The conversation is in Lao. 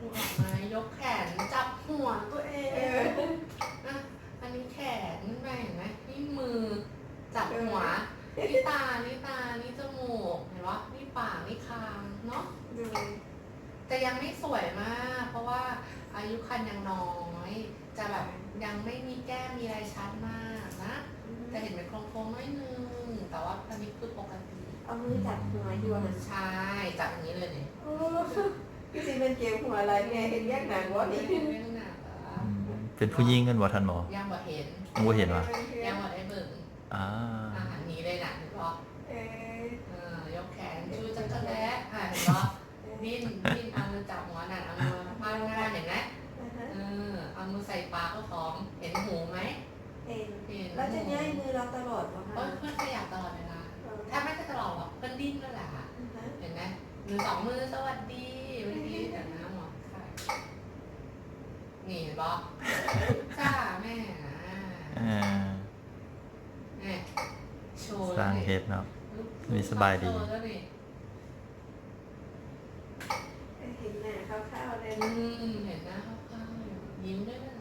ອອກມາ ຍົກແຂນ ຈັບຫົວຕົວເອງ ເອີ ອ່ະ ອັນນີ້ແຂນ ເຫັນໄໝ? ນີ້ມື ຈັບຫົວ ເອີ ນີ້ຕາ ນີ້ຕາ ນີ້ຈະມູກ ເຫັນບໍ່? ນີ້ປາກ ນີ້ຄາງເນາະ ໂດຍ ຈະຍັງໄມ່ສວຍມາກ ເພາະວ່າອາຍຸຄັນຍັງນ້ອຍ ຈະແບບຍັງໄມ່ມີແກ້ມ ມີລາຍຊັດມາກນະ ອືມ ຈະເຫັນເປັນໂຄງໆໜ້ອຍໜຶ່ງ ແຕ່ວ່າອັນນີ້ຄືປົກກະຕິ ເອົາມືຈັບຫົວຢູ່ຫັ້ນ ໃຊ່ ຈັບຢ່າງນີ້ເລີຍນີ້ ໂອ້ ຄືຊິແມ່ນເຈັບຫົວຫຼາຍ ແມ່ເຮັດວຽກໜັກບໍ່ນີ້ ເຮັດວຽກໜັກ ອືມ ເປັນຜູ້ຍິງແມ່ນບໍ່ທ່ານໝໍ? ຍັງບໍ່ເຫັນ ຍັງບໍ່ເຫັນຫວາ? ຍັງບໍ່ໄດ້ເບິ່ງ ອ່າ ອ່າ ອັນນີ້ເລີຍນະ ເຫັນບໍ່? ເອີ ເອີ ຍົກແຂນ ເອີ ຊູຈັກກະແລ ອ່າ ເຫັນບໍ່? ເອີ ດີ້ນ ດີ້ນ ເອົາມືຈັບຫົວນັ້ນ ເອົາມືພາດໜ້າ ເຫັນໄໝ? ອ່າຮະ ເອີ ເອົາມືໃສ່ປາກເຈົ້າຂອງ ເຫັນຫູໄໝ? ເຫັນ ເຫັນ ລາວຈະຍ້າຍມືລາວຕະຫຼອດບໍ່ຄະ? ໂອ້ຍ ເພິ່ນຂະຫຍັບຕະຫຼອດເວລາ ເອີ ແທບແມ່ນຈະຕະຫຼອດ ເພິ່ນດີ້ນນັ້ນແຫຼະ ອ່າຮະ ເຫັນໄໝ? ມືສອງມື ສະຫວັດດີ ສະຫວັດດີ ເອີ ແຕ່ນະ ໝໍ ນີ້ເຫັນບໍ່? ຈ້າແມ່ນະ ເອີ ນີ້ໂຊ ສ້າງເຮັດເນາະ ມີສະບາຍດີ ໂຊແລ້ວນີ້ ເອີ ເຫັນໜ້າຄ່າວໆເລີຍ ອືມ ເຫັນໜ້າຄ່າວໆຢູ່ ຍິ້ມໄດ້ນະ